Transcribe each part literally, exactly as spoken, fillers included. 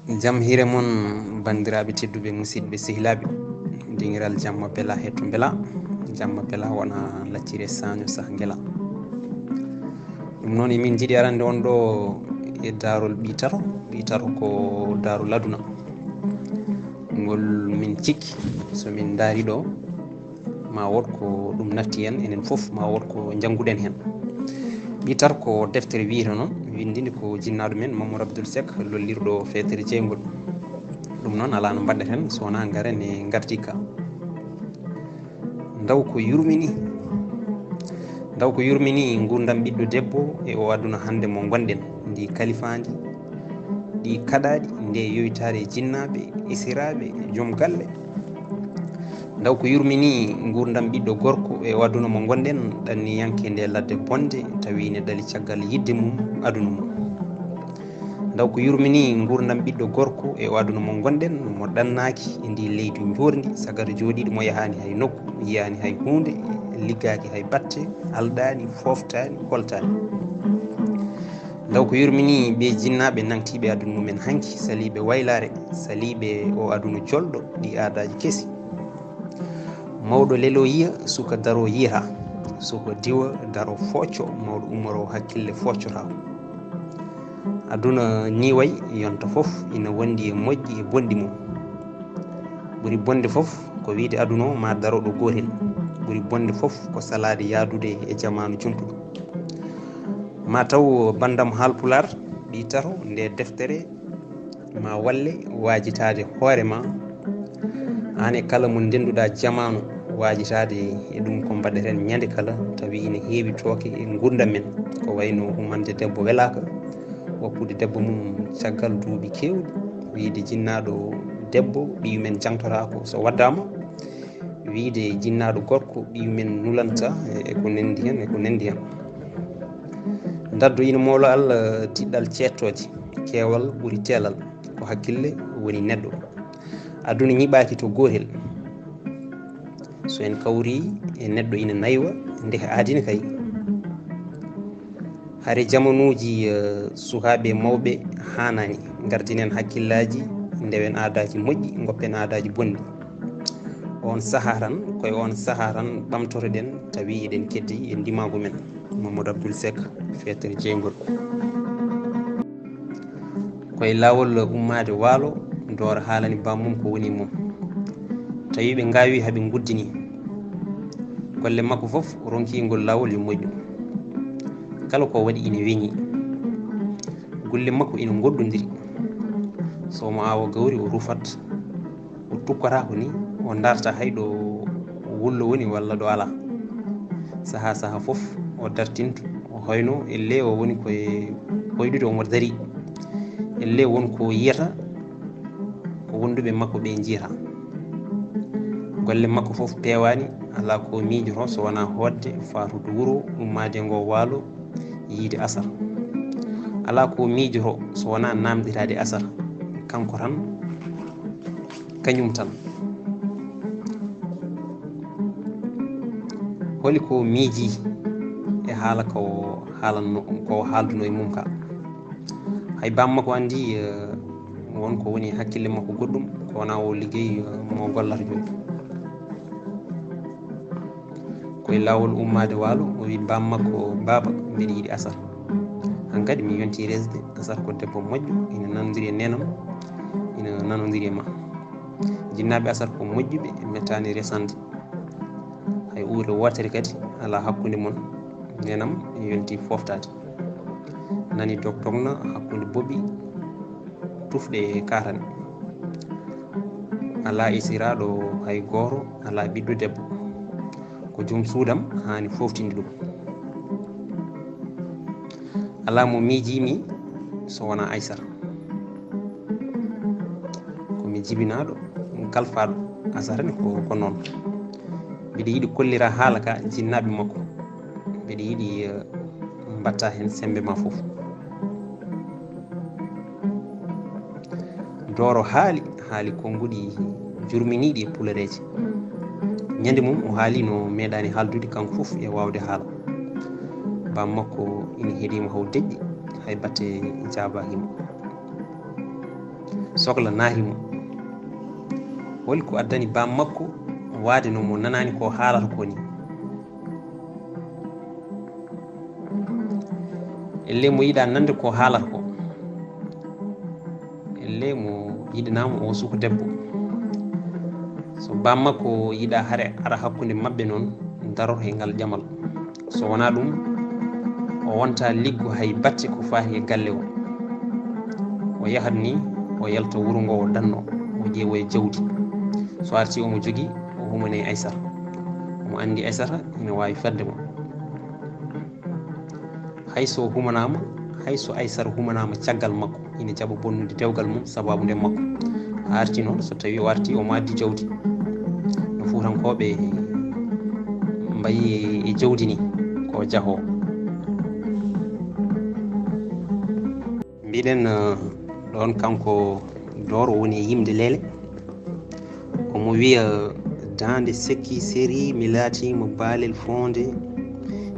Jam hiire mon, banndiraaɓe tedduɓe, musidɓe, sehilaaɓe. Dingiral jamma bela, hetto bela. Jamma bela wona laccire saño sah ngela. Ɗum noon, emin njiɗi arande on ɗo e daarol ɓii taro. Ɓii taro ko daarol aduna. Ngol min cikki, so min ndaari ɗo, ma wood ko ɗum natti en, enen fof, ma wood ko njannguɗen heen. Ɓii taro ko deftere wiyata noon, winndinde ko jinnaaɗo men Mamadou Abdoul Seck, lollirɗo feetere jeyngol. Ɗum noon, alaa no mbaɗɗeten, so wonaa ngaren e ngardiika. Ndaw ko yurmini, ndaw ko yurmini nguurndam ɓiɗɗo debbo e o aduna hannde mo ngonɗen, ndi kalifaandi, ɗi kaɗaaɗi, nde yoytaare jinnaaɓe, esiraaɓe, joom galle. Ndaw ko yurmini nguurndam ɓiɗɗo gorko e o aduna mo ngonɗen, ɗanniyanke nde ladde bonde, tawi ne dali caggal yidde mum, aduna mum. Ndaw ko yurmini nguurndam ɓiɗɗo gorko e o aduna mo ngonɗen, mo ɗannaaki e ndi leydi njoorndi, sagata jooɗiiɗo mo yahaani hay nokku, yiyaani hay huunde, liggaaki hay batte, alɗaani, fooftaani, holtaani. Ndaw ko yurmini ɓe jinnaaɓe nangtiiɓe aduna mumen hanki, saliiɓe waylaare, saliiɓe o aduna jolɗo, ɗi aadaaji kesi. Mawɗo lelo yiya, suka daro yiyata. Suka diwa, daro focco, mawɗo ummoro hakkille foccota. Aduna ni way, yonta fof ina wondi e moƴƴi e bonɗi mum. Ɓuri bonde fof ko wiide aduna o ma daro ɗo gootel. Ɓuri bonde fof ko salaade yaadude e jamaanu juntuɗo. Ma taw banndam Haalpulaar, ɓii taro, nde deftere ma walle waajitaade hoore ma. Aan e kala mo ndennduɗaa jamaanu, waajitaade e ɗum ko mbaɗeten ñande kala, tawi ina heewi tooke e nguurndam men, ko wayno humande debbo welaaka, woppude debbo mum caggal duuɓi keewɗi, wiyde jinnaaɗo debbo ɓiyu men jaŋtoraako so waddaama, wiyde jinnaaɗo gorko ɓiyu men nulanta, e ko nanndi heen, e ko nanndi heen. Ndaddo ina moolo Allah tiɗɗal ceettooje, keewal ɓuri teelal, ko hakkille woni neɗɗo. Aduna ñiɓaaki to gootel. So en kawri e neɗɗo ina naywa, ndehe aadina kay. Hare jamanuuji, eh, sukaaɓe mawɓe haanaani, ngardinen hakkillaaji, ndewen aadaaji moƴƴi, ngoppen aadaaji bonɗi. On sahaa tan, koye on sahaa tan ɓamtotoɗen, tawi eɗen keddi e ndimaagu men. Mamadou Abdoul Seck, feetere jeyngol. Koye laawol ummaade waalo, Dooro haalani bammum ko woni mum. Tawi ɓe ngaawi, haa ɓe nguddini. Golle makko fof ronki ngol laawol yo moƴƴu. Kala ko waɗi ina weñi. Golle makko ina ngoɗɗondiri. So omo aawa gawri, o rufat. O tukkata ko ni, o darta hay ɗo wullo woni walla ɗo alaa. Sahaa sahaa fof o dartinto, o hoyno, ellee o woni koye hoyɗude, omo darii. Ellee won ko yiyata, ko wonduɓe makko ɓe njiyata. Golle makko fof peewaani, alaa ko miijoto so wonaa hootde, faatude wuro, ummaade ngo waalo, yiyde asar. Alaa ko miijoto so wonaa naamndiraade asar. Kanko tan, kañum tan. Holi ko miiji e haala ko haalanno, ko haalduno e mum ka? Hay baam makko anndi, eh, won ko woni hakkille makko goɗɗum, ko wonaa o liggey, eh, mo gollata jooni. Koye laawol ummaade waalo, o wi baam makko, "Baaba, mbeɗa yiɗi asar. Hankadi mi yonti resde, asar ko debbo moƴƴo, ina nanondiri e neenam, ina nanondiri e ma. Jinnaaɓe asar ko moƴƴuɓe, mettaani resande. Hay uure wootere kadi alaa hakkunde mon, neenam yonti fooftaade." Nani dog dogna hakkunde boɓi tufɗe e kaatane. Alaa esiraaɗo hay gooto, alaa ɓiɗɗo debbo. Ko joom suudam haani fooftinde ɗum. Alaa mo miijiimi so wonaa Aysata. Ko mi jibinaaɗo, kalfaaɗo. Asata ne ko, ko noon. Mbiɗa yiɗi kollira haala ka jinnaaɓe makko. Mbiɗa yiɗi, eh, mbatta heen semmbe ma fof. Dooro haali, haali konnguɗi jurminiiɗi e pulareeje. Ñande mum o haali no meeɗaani haaldude kanko fof e waawde haala. Baam makko ina heɗii mo haw deƴƴi, hay batte jaabaaki mo. Sokla naati mo, holi ko addani baam makko waade no mo nanaani ko haalata ko ni? Ellee mo yiɗaa nande ko haalata ko. Ellee mo yiɗanaama o suka debbo. So baam makko yiɗaa hare ara hakkunde maɓɓe noon, daroto e ngal ƴamal. So wonaa ɗum, o wonta liggo hay batte ko faati e galle o. O yahat ni, o yalta wuro ngo o ɗanno, o ƴeewoya jawdi. So arti omo jogii, o humanay Aysata. Omo anndi Aysata ina waawi fedde mo. Hay so humanaama, hay so Aysata humanaama caggal makko, ina jaɓa bonnude dewgal mum sabaabu nde makko. Haa arti noon, so tawii o arti, omo addi jawdi. No Fuutankooɓe mbayi e jawdi ni, ko jahoo. Mbiɗen, eh, ɗoon kanko Dooro woni e yimde leele. Omo wiya, daande sekki seri, mi laatiima baalel foonde.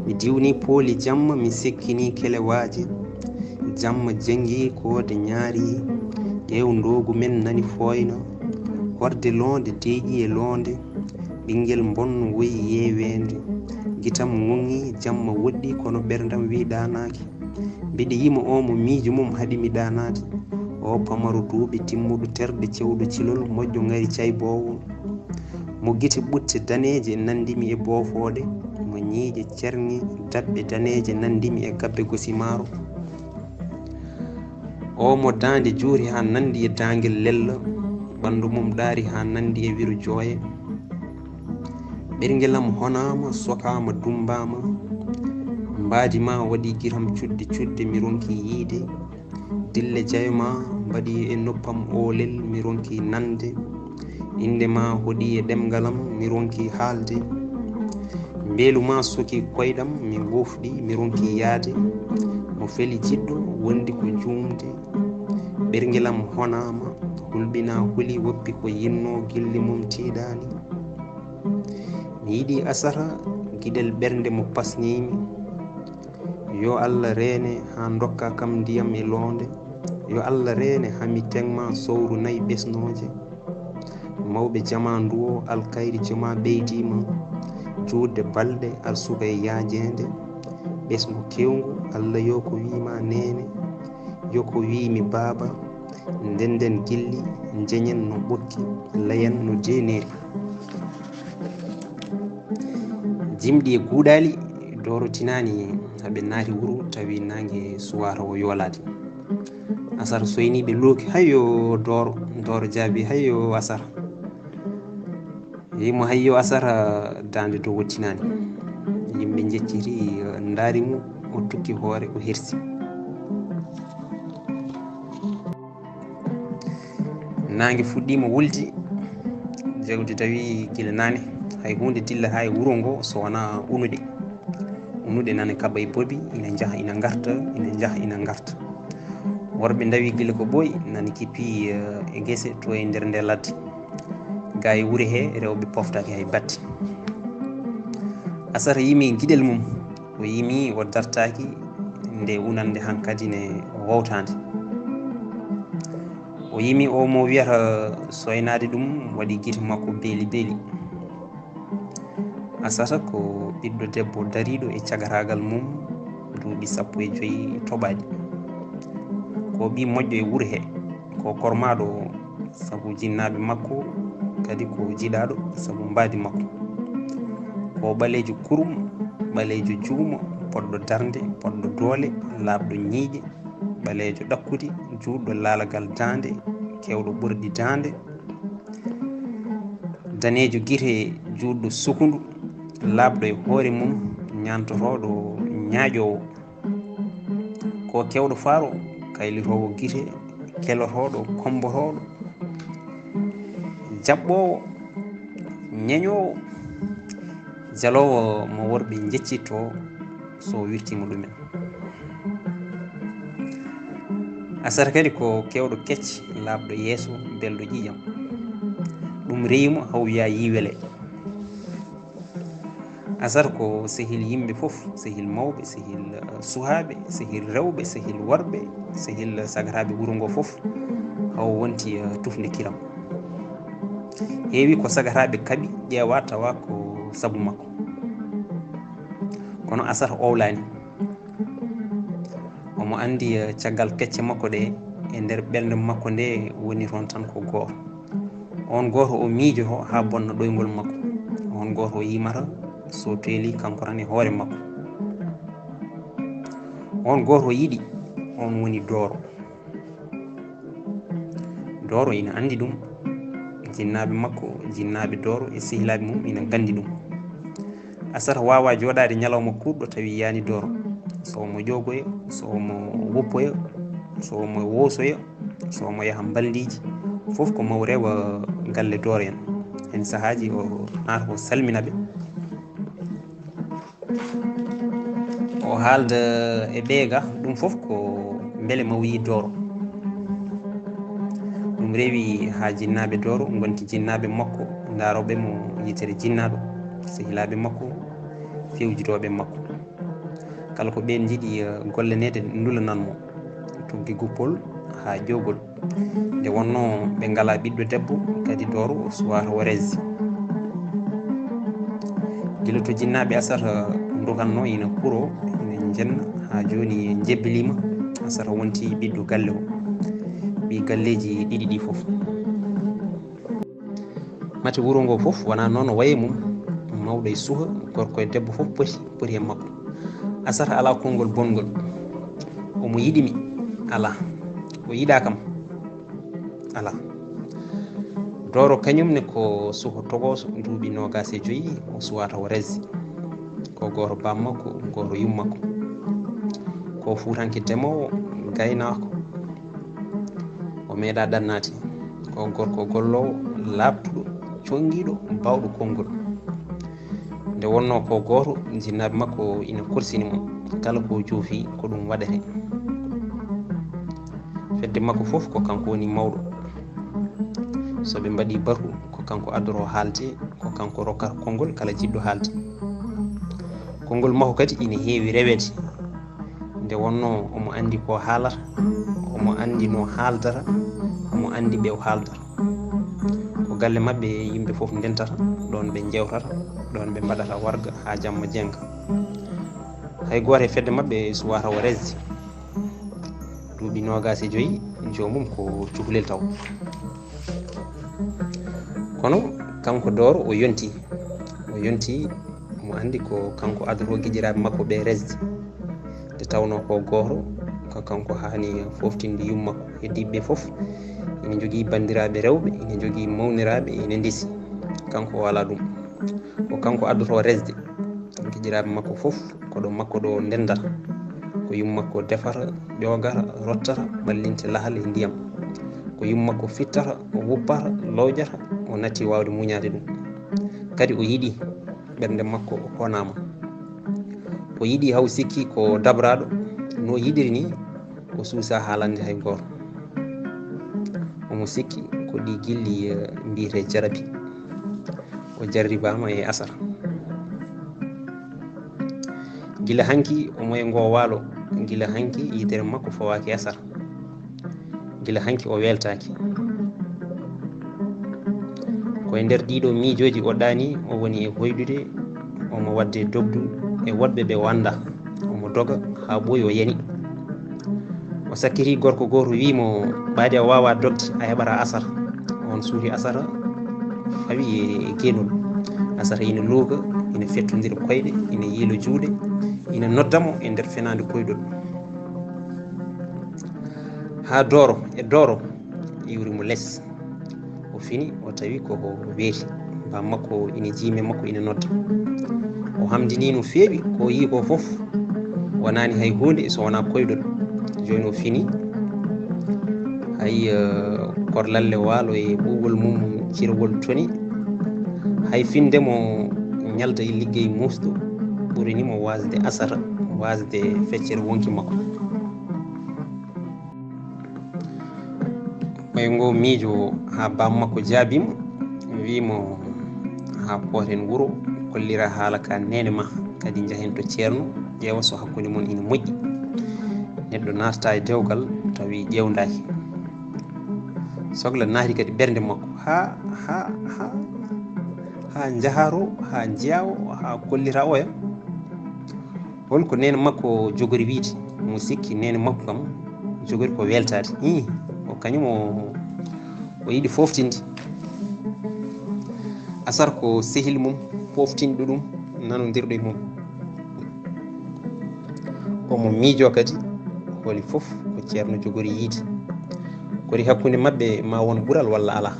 Mi diwni pooli jamma, mi sekkini kelewaaje. Jamma jenngi koode ñaari, ƴeew ndoogu men nani fooyna. Horde loonde deeƴi e loonde, ɓinngel mbonno woyi yeeweende. Gitam ŋoŋŋi, jamma woɗɗi, kono ɓerndam wi ɗaanaaki. Mbiɗa yima o mo miijo mum haɗi mi ɗaanaade. O pamaro duuɓi timmuɗo terɗe cewɗo cilol moƴƴo ŋari cayboowo. Mo gite ɓutte daneeje nanndimi e boofooɗe. Mo ñiiƴe cerŋe daɓɓe daneeje nanndimi e gabbe gosi maaro. O mo daande juuri haa nanndi e daangel lella. Ɓanndu mum ɗaari haa nanndi e wiro jooye. Ɓerngel am honaama, sokaama, dummbaama. Mbaadi ma waɗi gitam cudde cudde, mi ronki yiide. Dille jayo ma mbaɗi e noppam oolel, mi ronki nande. Innde ma hoɗi e ɗemngal am, mi ronki haalde. Mbeelu ma soki koyɗam, mi wofɗi, mi ronki yaade. Mo feli jiɗɗo, wondi ko juumde. Ɓerngel am honaama, hulɓina huli woppi ko yinno, gilli mum tiiɗaani. Mi yiɗi Asata, giɗel ɓernde mo pasnimi. Yo Allah reene haa ndokka kam ndiyam e loonde. Yo Allah reene haa mi teŋma sowru nayi ɓesnooje. Mawɓe jamaandu o, alkayri joma ɓeydiima. Juutde balɗe, arsuka e yaajeende. Ɓesngu kewngu, Allah yo ko wiima neene. Yo ko wiimi baaba. Ndenden gilli, njeñen no ɓokki, layen no deeneeri. Jimɗi e guuɗaali, Dooro tinaani, haa ɓe naati wuro, tawi naange suwaa tawo yoolaade. Asata soyni ɓe looki, "Hayyo Dooro." Dooro jaabi, "Hayyo Asata." Wiyi mo, "Hayyo Asata, daande dow o tinaani." Yimɓe njecciti, ndaari mo, o tukki hoore, o hersi. Naange fuɗɗiima wulde, jawdi tawi gila naane, hay huunde dillataa e wuro ngo so wonaa unuɗe. Unuɗe nana kaɓa e bobi, ina njaha, ina ngarta, ina njaha, ina ngarta. Worɓe ndawi gila ko ɓooyi, nana kippi, eh, e gese to e nder nde ladde. Gaa e wure he, rewɓe poftaaki hay batte. Asata yimi giɗel mum, o yimi, o dartaaki, nde unande hankadi ne wowtaande. O yimi o mo wiyata soynaade ɗum, waɗi gite makko beeli beeli. Asata ko ɓiɗɗo debbo dariiɗo e cagataagal mum duuɓi sappo e joyi toɓaaɗi. Ko ɓii moƴƴo e wuro he, ko kormaaɗo sabu jinnaaɓe makko, kadi ko jiɗaaɗo sabu mbaadi makko. Ko ɓaleejo kurum, ɓaleejo juumo, poɗɗo darnde, poɗɗo doole, laaɓɗo ñiiƴe, ɓaleejo ɗakkudi, juutɗo laalagal daande, keewɗo ɓordi daande, daneejo gite, juutɗo sukundu, laaɓɗo e hoore mum, ñaantotooɗo, ñaaƴoowo. Ko keewɗo faaro, kaylitoowo gite, kelotooɗo, kombotooɗo, jaɓɓoowo, ñeñoowo, jaloowo mo worɓe njeccitto so wirtiima ɗumen. Asata kadi ko keewɗo kecce, laaɓɗo yeeso, belɗo ƴiiƴam. Ɗum reyi mo haa o wiya yii wele. Asata ko sehil yimɓe fof, sehil mawɓe, sehil, eh, suhaaɓe, sehil rewɓe, sehil worɓe, sehil sagataaɓe wuro ngo fof. Awa wonti eh, tufnde kiram. Heewi ko sagataaɓe kaɓi ƴeewa tawa ko sabu makko. Kono Asata owlaani. Omo anndi eh, caggal kecce makko ɗe, e nder ɓernde makko nde woni toon tan ko gooto. On gooto o miijoto haa bonna ɗoyngol makko. On gooto o yimata so teeli kanko tan e hoore makko. On gooto yiɗi, on woni Dooro. Dooro ina anndi ɗum. Jinnaaɓe makko, jinnaaɓe Dooro e sehilaaɓe mum ina nganndi ɗum. Asata waawaa jooɗaade ñalawma kuuɗɗo tawi yiyaani Dooro. So omo ƴoogoya, so omo woppoya, so omo woosoya, so omo yaha mbalndiiji, fof ko maw rewa galle Dooro en. Heen sahaaji o naata o salmina ɓe. O haalda e ɓee ga, ɗum fof ko mbele maw yii Dooro. Ɗum rewi haa jinnaaɓe Dooro ngonti jinnaaɓe makko, ndaarooɓe mo yitere jinnaaɗo, sehilaaɓe makko, fewjidooɓe makko. Kala ko ɓeen njiɗi eh, golleneede ndulanan mo, tuggi guppol haa ƴoogol. Nde wonnoo ɓe ngalaa ɓiɗɗo debbo, kadi Dooro o suwaata o resdi. Gila to jinnaaɓe Asata ndukannoo ina kuroo, ina njenna, haa jooni njebbiliima, Asata wonti ɓiɗɗo galle o, ɓii galleeji ɗiɗi ɗii fof. Mate wuro ngoo fof wonaa noon o wayi e mum, mawɗo e suka, gorko e debbo fof poti, poti e makko. Asata alaa konngol bonngol. Omo yiɗi mi? Alaa. O yiɗaa kam? Alaa. Dooro kañum ne ko suka togooso, duuɓi noogaas e joyi, o suwaata o resdi. Ko gooto baam makko, gooto yum makko. Ko fuutanke demoowo, gaynaako. O meeɗaa ɗannaade. Ko gorko golloowo, laaɓtuɗo, conngiiɗo, baawɗo konngol. Nde wonnoo ko gooto, jinnaaɓe makko ina korsini mo. Kala ko o joofi, ko ɗum waɗetee. Fedde makko fof, ko kanko woni mawɗo. So ɓe mbaɗii batu, ko kanko addoroo haalde, ko kanko rokkata konngol kala jiɗɗo haalde. Konngol makko kadi ina heewi reweede. Nde wonnoo omo anndi ko haalata, omo anndi no haaldata, omo anndi ɓe o haaldata. Ko galle maɓɓe yimɓe fof ndentata, ɗoon ɓe njeewtata, ɗoon ɓe mbaɗata warga haa jamma jennga. Hay gooto e fedde maɓɓe suwaata o resde. Duuɓi noogaas e joyi, joomum ko cukalel taw. Kono kanko Dooro o yonti, o yonti, omo anndi ko kanko adoroo giƴiraaɓe makko ɓe resde. Nde tawnoo ko gooto, ko kanko haani fooftinde yum makko. Heddiiɓe ɓe fof ina njogii banndiraaɓe rewɓe, ina njogii mawniraaɓe, ina ndesi. Kanko o alaa ɗum. Ko kanko addotoo resde. Giƴiraaɓe makko fof ko ɗo makko ɗo ndenndata. Ko yum makko defata, ƴoogata, rottata, ɓallinte lahal e ndiyam. Ko yum makko fittata, o wuppata, lowƴata, o natti waawde muñaade ɗum. Kadi o yiɗi, ɓernde makko o honaama. O yiɗi haw sikki ko dabraaɗo, no yiɗiri ni, o suusaa haalande hay gooto. Omo sikki ko ɗi gilli eh, mbiyetee jarabi. O jarribaama e Asata. Gila hanki omo e ngoo waalo, gila hanki yitere makko fawaaki e Asata. Gila hanki o weltaaki. Ko e nder ɗiɗo miijooji o ɗaani, o woni e hoyɗude, omo waɗde dogdu e woɗɓe ɓe o anndaa. Omo doga haa ɓooyi o yani. O sakkiti gorko gooto wiyi mo, "Ɓaade a waawaa dogde, a heɓataa Asata." On suuti Asata, fawi e geenol. Asata ina looga, ina fettondira koyɗe, ina yiila juuɗe, ina nodda mo e nder fenaande koyɗol. Haa Dooro, e Dooro, iwri mo les. O fini, o tawi ko weeti. Baa makko ina jiimi makko ina nodda. O hamdini no feewi, ko o yii ko fof wonaani hay huunde so wonaa koyɗol. Jooni o fini, hay eh, korlalle waalo e ɓuuɓol mum cirwol toni. Hay finde mo ñalda e liggey muusɗo ɓurini mo waasde Asata, waasde feccere wonki makko. Ɓay ngo miijo haa baam makko jaabii mo, wii mo, "Haa pooten wuro, kollira haala ka neene ma, kadi njahen to ceerno, ƴeewa so hakkunde mon ina moƴƴi." Neɗɗo naatata e dewgal, tawi ƴeewndaaki. Sogla naati kadi ɓernde makko, haa, haa, haa, haa njahaaro, haa njiyaa o, haa kollira oya. Hol ko neene makko jogori wiyde? Mo sikki neene makko kam jogori ko weltaade. Ii, o kañum o, o yiɗi fooftinde. Asar ko sehil mum, fooftinɗo ɗum, nanondirɗo e mum. Omo miijoo kadi holi fof ko Ceerno jogori yiyde. Kori hakkunde maɓɓe ma won ɓural walla alaa?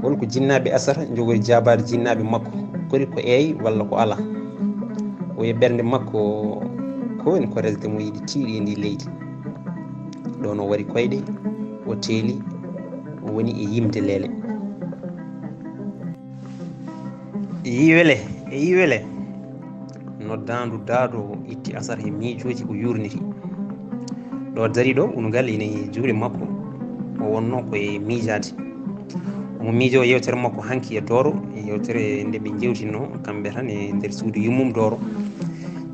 Hol ko jinnaaɓe Asar njogori jaabaade jinnaaɓe makko? Kori ko eey walla ko alaa? O e ɓernde makko ko woni ko resde mo yiɗi tiiɗi e ndi leydi. Ɗoon o wari koyɗe, o teeli, o woni e yimde leele. Yiwele, e yiwele. Noddaandu daado itti Asar he miijooji ko yuurniti. Ɗo dari ɗo, unugal ina e juuɗe makko, o wonnoo ko e miijaade. Omo miijoo yewtere makko hanki e Dooro, yewtere nde ɓe njewtinoo kamɓe tan e nder suudu yummum Dooro.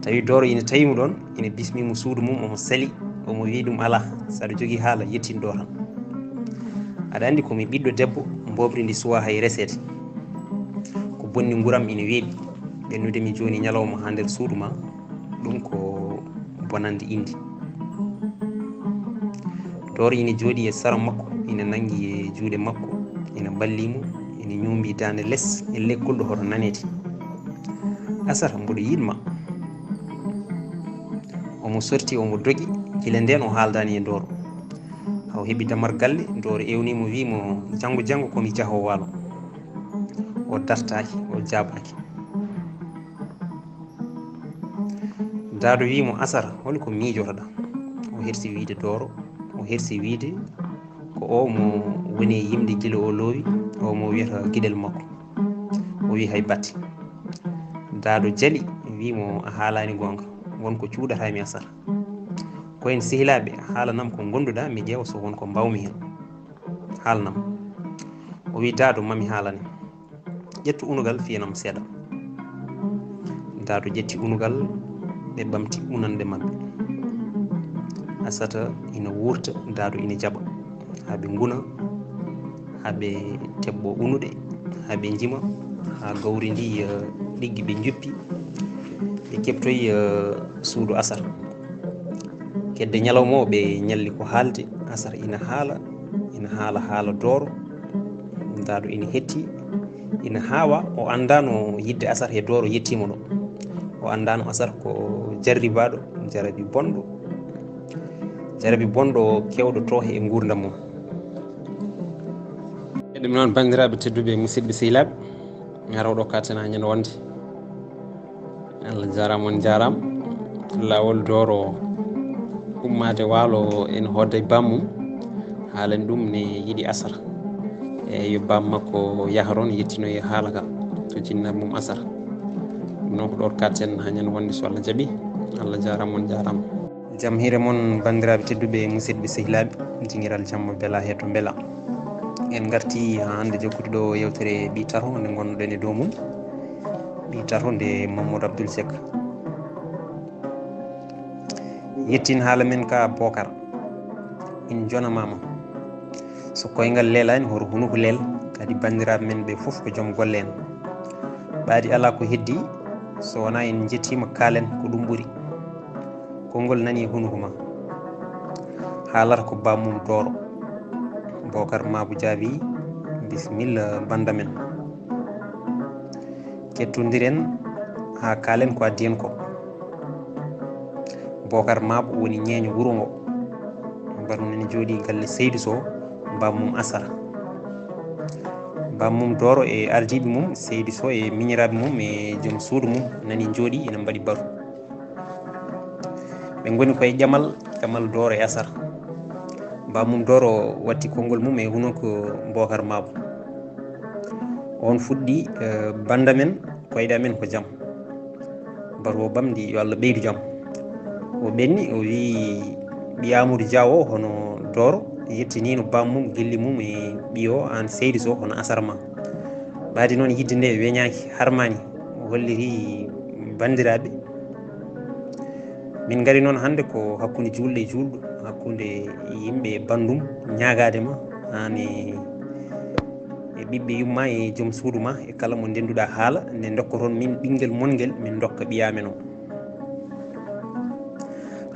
Tawi Dooro ina tawi mo ɗoon, ina bismii mo suudu mum, omo sali, omo wiyi ɗum alaa, so aɗa jogii haala, yettin ɗo tan. Aɗa anndi ko mi ɓiɗɗo debbo, mboobri ndi suwaa hay reseede. Ko bonni nguuram ina weeɓi, ɓennude mi jooni ñalawma haa nder suudu ma, ɗum ko bonande inde. Dooro ina jooɗii e sara makko, ina nanngi e juuɗe makko, ina ballii mo, ina ñoombi daande les e lekkol ɗo hoto naneede. Asar, mboɗo yiɗ ma. Omo sorti, omo dogi, gila ndeen o haaldaani e Dooro. Haa o heɓi damar galle, Dooro ewnii mo, wii mo, janngo, janngo ko mi jahoo waalo. O dartaaki, o jaabaaki. Daado wii mo, Asar, holi ko miijotoɗaa? O hersi wiide Dooro, o hersi wiide ko o mo woni e yimde gila o loowi, o mo wiyata giɗel makko. O wii hay batte. Daado jali, wii mo, a haalaani goonga, won ko cuuɗataa mi, Asar. Ko en sehilaaɓe, haalanam ko ngonduɗaa, mi ƴeewa so won ko mbaawmi heen. Haalanam. O wii, Daado, ma mi haalane. Ƴettu unugal, fiyanam seeɗa. Daado ƴetti unugal, ɓe ɓamti unanɗe maɓɓe. Asata ina wuurta, Daado ina jaɓa. Haa ɓe nguna, haa ɓe teɓɓo unuɗe, haa ɓe njima, haa gawri ndi, eh, ɗiggi, ɓe njuppi, ɓe keɓtoyi, eh, suudu Asar. Kedde ñalawma o, ɓe ñalli ko haalde, Asar ina haala, ina haala haala Dooro. Daado ina hetti, ina haawa, o anndaano yidde Asar he Dooro yettiima ɗo. O anndaano Asar ko jarribaaɗo, jarabi bonɗo, jarabi bonɗo keewɗo tooke e nguurndam mum. E ɗum noon, banndiraaɓe tedduɓe, musidɓe sehilaaɓe, mi ara oɗo katen haa ñande wonde. Allah jaaraama, on jaaraama. Laawol Dooro ummaade waalo ene hoodda e baammum, haalani ɗum ne yiɗi Asar. E yo baam makko yah toon, yettinoya haala ka to jinnaaɓe mum Asar. Ɗum noon ko ɗo katen haa ñande wonde so Allah jaɓi. Allah jaaraama, on jaaraama. Jam hiire mon, banndiraaɓe tedduɓe, musidɓe sehilaaɓe, dingiral jamma bela heeto mbela. En ngarti haa hannde jokkude ɗo yewtere Ɓii Taro nde ngonnoɗen e dow mum. Ɓii Taro nde Mamadou Abdoul Seck. Yettin haala men ka Bokar. In jonamaama. So koyngal leelaani, hoto hunuko leel, kadi banndiraaɓe men ɓe fof ko joom golle en. Ɓaadi alaa ko heddii, so wonaa en njettiima, kaalen ko ɗum ɓuri. Konngol nani e hunuko ma. Haalata ko bammum Dooro. Bokar Maabu jaabi, bisimilla bannda men. Kettondiren haa kaalen ko addi en ko. Bokar Maabu woni ñeeño wuro ngo. Baru nani jooɗii galle Seydi Sow, bammum Asara. Bammum Dooro e ardiiɓe mum, Seydi Sow e miñiraaɓe mum e joom suudu mum nani njooɗii ina mbaɗi baru. Ɓe ngoni koye ƴamal, ƴamal Dooro e Asara. Bammum Dooro watti konngol mum e hunuko Bokar Maabu. On fuɗɗi, eh, bannda men, koyɗe amen ko jam. Baru o bamndi, yo Allah ɓeydu jam. O ɓenni, o wii, ɓii Amadou Dia o hono Dooro, yettiniino bammum, gilli mum e ɓii o, aan Seydi Sow hono Asara ma. Ɓaadi noon yidde nde weñaaki, harmaani. O holliri banndiraaɓe. Min ngari noon hannde ko hakkunde juulɗo e juulɗo, hakkunde yimɓe e banndum, ñaagaade ma, An e, e ɓiɓɓe yumma e joom suudu ma e kala mo ndenduɗa haala, nde dokkoton min ɓinngel mon ngel, min dokka ɓiya men o.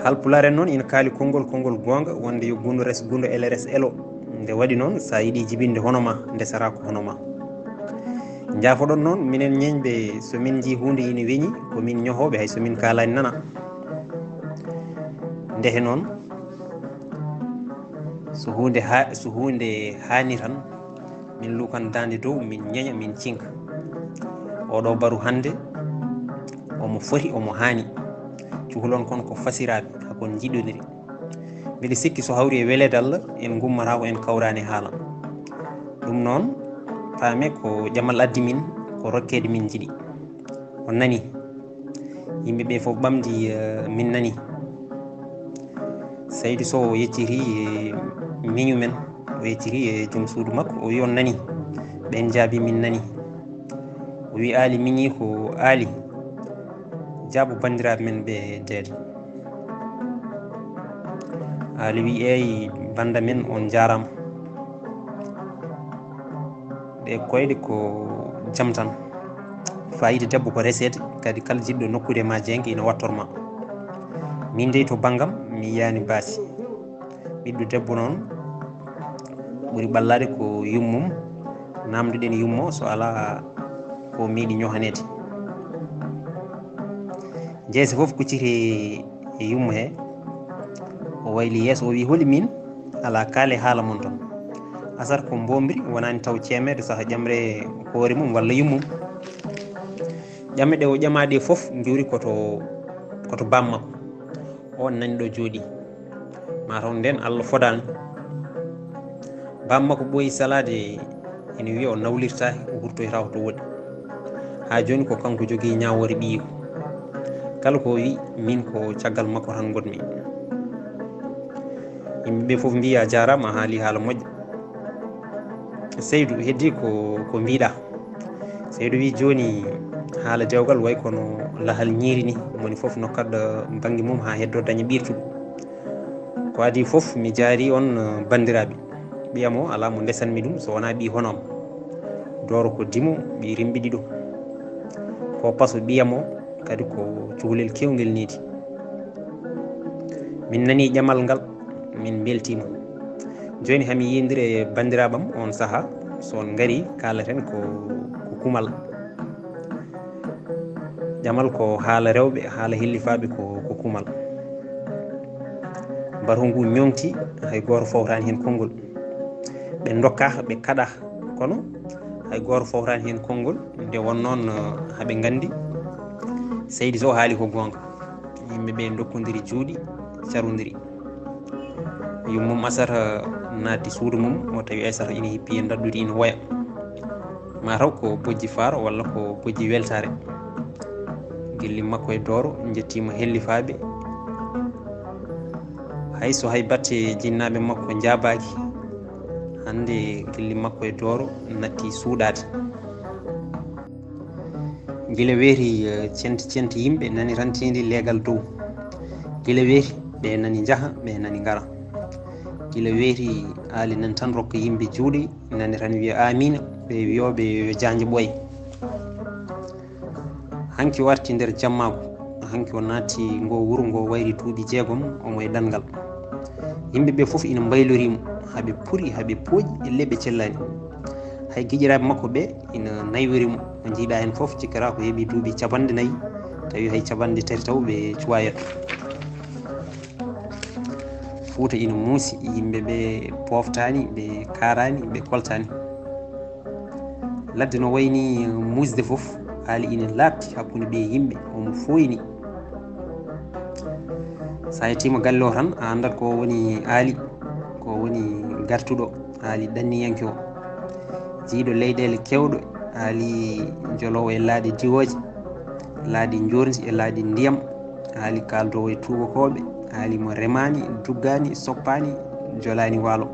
Haalpulaar en noon ina kaali konngol, konngol goonga, wonde yo gundo res gundo, ele res elo. Nde waɗi noon, so a yiɗi jibinde hono ma, ndesata ko hono ma. Njaafoɗon noon, minen ñeeñɓe, so min njii huunde ina weñi, ko min ñohooɓe, hay so min kaalaani nana. Ndehe noon, so huunde ha-, so huunde haani tan, min luukan daande dow, min ñeña, min cinka. Oɗo baru hannde, omo foti, omo haani. Cukalon kon ko fasiraaɓe, hakon njiɗondiri. Mbiɗa sikki so hawri e weleede Allah, en ngummata ko en kawraani haala. Ɗum noon, paame ko jamal addi min, ko rokkeede min njiɗi. On nani? Yimɓe ɓe fof ɓamdi, eh, min nani. Saydu Sow o yecciti, eh, miñu men, o yecciti, eh, joom suudu makko, o wi on nani? Ɓen jaabi min nani. O wi Aali miñi ko Aali, jaabu banndiraaɓe men ɓe deede. Aali wi eey bannda men on njaaraama. Ɗe koyɗe ko jam tan. Fayida debbo ko reseede, kadi kala jiɗɗo nokkude ma jeynge ina wattor ma. Min dey to banngam mi yiyaani baasi. Ɓiɗɗo debbo noon ɓuri ɓallaade ko yummum. Namdoɗen yummo so alaa ko miɗi ñohaneede. Jeese fof kucciti e yummo he. O wayli yeeso, o wi holi min? Alaa kaale haala mon tan. Asar ko mbomri, wonani taw ceemeede saha ƴamre hoore mum walla yummum. Ƴame ɗe o ƴamaɗe fof njuuri koto, koto bammakko. On nani ɗo jooɗi. Mataw nden Allah fodaani. Bammakko ɓooyi salaade, ina wiya o nawlirtaaki, o hurtoyta ko to woɗɗi. Haa jooni ko kanko jogii ñaawoore ɓiyiiko. Kala ko o wi, min ko caggal makko tan ngonmi. Yimɓe ɓe fof mbiya jaaraama, a haali haala moƴƴa. Seydu, heddi ko, ko mbiɗa. Seydu wi jooni haala dewgal way kono lahal ñiiri ni, moni fof nokkat bannge mum haa heddo daña ɓirtuɗo. Ko adii fof mi jaari on, eh, banndiraaɓe. Ɓiyam o alaa mo ndesanmi ɗum so wonaa ɓii hono am. Dooro ko dimo, ɓii rimɓe ɗiɗo. Ko paso ɓiyam o, kadi ko cukalel keewngel needi. Min nani ƴamal ngal, min mbeltiima. Jooni hami yiyondiri e banndiraaɓam on saha, so on ngari kaalaten ko, ko kumal. Ƴamal ko haala rewɓe, haala hellifaaɓe ko, ko kumal. Bato ngu ñoŋti, hay gooto fowtaani heen konngol. Ɓe ndokka, ɓe kaɗa, kono hay gooto fowtaani heen konngol. Nde won noon, eh, haɓe nganndi Seydi Sow haali ko goonga. Yimɓe ɓe ndokkondiri juuɗi, carondiri. Yummum Asata naati suudu mum, o tawi Aysata ina hippi e ndaɗɗudi ina woya. Mataw ko bojji faaro walla ko bojji weltaare. Gilli makko e dooro njettiima hellifaaɓe. Hay so hay batte jinnaaɓe makko njaabaaki, hannde gilli makko e dooro natti suuɗaade. Gila weeti, eh, centi centi yimɓe nani tan tindi leegal dow. Gila weeti ɓe nani njaha, ɓe nani ngara. Gila weeti Aali nani tan rokka yimɓe juuɗe, nani tan wiya amiina, ɓe wiyooɓe yo jaanje ɓooy. Hanki o arti nder jammaagu, hanki o naati ngo wuro ngo wayri duuɓi jeegom, omo e ɗanngal. Yimɓe ɓe fof ina mbaylori mo, haɓe puri, haɓe pooƴi, elle ɓe cellaani. Hay giƴiraaɓe makko ɓe ina naywiri mo, mo njiiɗa heen fof cikkata ko heɓi duuɓi capanɗe nayi, tawi hay capanɗe tati taw ɓe cuwa yetto. Fuuta ina muusi, yimɓe ɓe pooftaani, ɓe kaaraani, ɓe koltaani. Ladde no wayni muusde fof, Aali ina laaɓti hakkunde ɓe yimɓe, omo fooyni. So a yettiima galle o tan, a anndat ko woni Aali, ko woni gartuɗo, Aali ɗanniyanke o. Jiyɗo leyɗeele keewɗe, Aali joloowo e laaɗe diwooje, laaɗe njoorndi e laaɗe ndiyam, Aali kaaldoowo e tuubakooɓe, Aali mo remaani, duggaani, soppaani, jolaani waalo.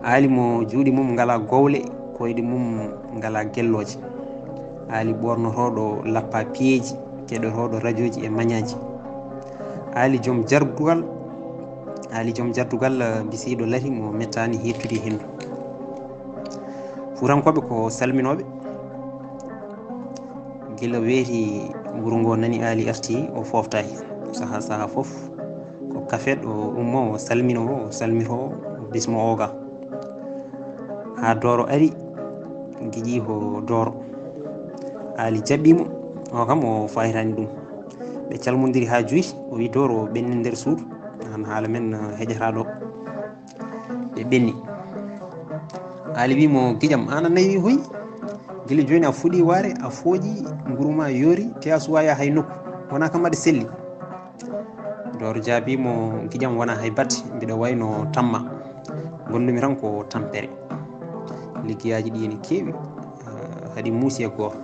Aali mo juuɗe mum ngalaa gowle, koyɗe mum ngalaa gellooje. Aali ɓoornotooɗo lappa piyeeji, keɗotooɗo rajooji e mañaaji. Aali joom jardugal, Aali joom jardugal, bisiiɗo lari mo mettaani heettude e henndu. Fuutankooɓe ko salminooɓe. Gila weeti wuro ngo nani Aali arti, o fooftaaki. Saha saha fof ko kafet o ummo, o salmino, o salmito, o bismo oga. Haa Dooro ari, giƴi ko Dooro. Aali jaɓɓi mo, o kam o fayitaani ɗum. Ɓe calmondiri haa juuti, o wi Dooro ɓenni nder suudu, aan haala men heƴata ɗo. Ɓe ɓenni. Aali wi mo, giƴam, aan a nayi hoy? Gila jooni a fuɗi waare, a fooƴi, nguru ma yoori, te a suwaa yaha hay nokku. Wonaa kam aɗa selli. Dooro jaabi mo, giƴam, wonaa hay batte, mbiɗa wayno tamma. Ngonɗumi tan ko tampere. Liggeyaaji ɗi ene keewi, eh, haɗi muusi e gooto.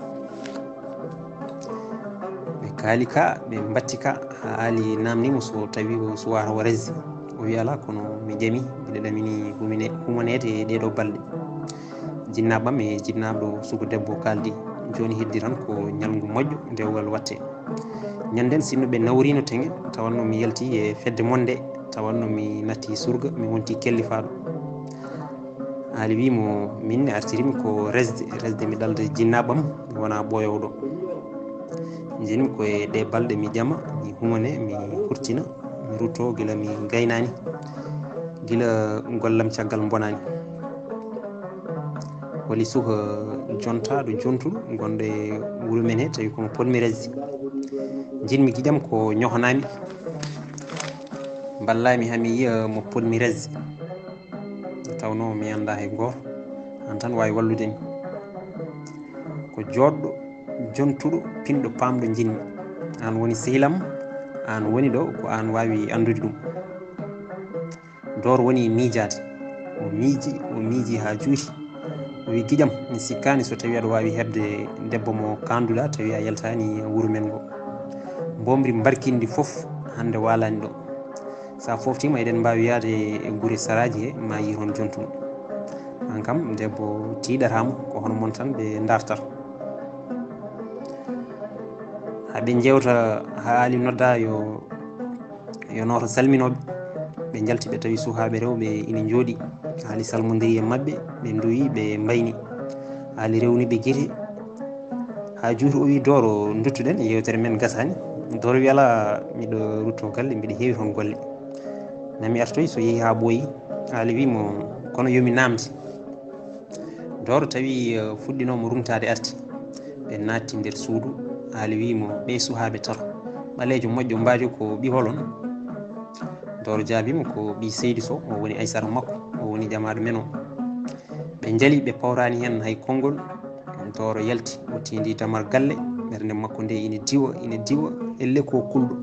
Ɓe kaali ka, ɓe mbatti ka, haa Aali naamni mo so tawi o suwaata o resde. O wi, alaa, kono mi ƴami, mbiɗa ɗamini humine-, humaneede e ɗeeɗo balɗe. Jinnaaɓam e jinnaaɗo suka debbo kaaldi. Jooni heddi tan ko ñalngu moƴƴo, dewgal watte. Ñannden sinno ɓe nawriino teŋe, tawanno mi yalti e fedde mon nde, tawanno mi natti surga, mi wonti kellifaaɗo. Aali wi mo, min ne artirimi ko resde, resde mi ɗalda jinnaaɓam, mi wona ɓooyoowo ɗo. Njiɗmi ko e ɗe balɗe mi ƴama, mi humane, mi hurtina, mi rutto gila mi gaynaani, gila gollam caggal mbonaani. Holi suka jontaaɗo jontuɗo gonɗo e wuro men he, tawi ko mo potmi resde. Njiɗmi giƴam ko ñohanaami, mballaami haa mi yiya mo potmi resde. Nde tawnoo mi anndaa hay gooto, aan tan waawi wallude mi. Ko jooɗɗo, jontuɗo, pinɗo, paamɗo njiɗmi. Aan woni sehil am, aan woni ɗo, ko aan waawi anndude ɗum. Dooro woni miijaade. O miiji, o miiji haa juuti. O wi, giƴam, mi sikkaani so tawii aɗa waawi heɓde debbo mo kaanduɗaa, tawi a yaltaani wuro men ngo. Mboomri mbarkindi fof hannde waalaani ɗo. So a fooftiima, eɗen mbaawi yahde e gure saraaji he, ma yii toon jontuɗo. Aan kam, debbo tiiɗataa mo, ko hono mon tan ɓe ndartata. Haa ɓe njeewta, haa Aali nodda yo, yo nooto salminooɓe. Ɓe njalti, ɓe tawi sukaaɓe rewɓe ina njooɗii. Aali salmondiri e maɓɓe, ɓe nduwi, ɓe mbayni. Aali rewni ɓe gite. Haa juuti o wi, Dooro, nduttuɗen, yeewtere men gasaani. Dooro wi, alaa, miɗo rutto galle, mbiɗa heewi toon golle. Na mi artoy so yehi haa ɓooyi. Aali wi mo, kono yo mi naamte. Dooro tawi, eh, fuɗɗinoomo rumtaade arti. Ɓe naatti nder suudu. Aali wi mo, ɓee sukaaɓe tato, ɓaleejo moƴƴo mbaajo ko ɓi hol on? Dooro jaabii mo, ko ɓii Seydi Sow, o woni aysara makko, o woni ƴamaaɗo men o. Ɓe njali, ɓe pawraani heen hay konngol. Dooro yalti, o tiindi dammal galle, ɓernde makko nde ina diwa, ina diwa, elle ko kulɗo.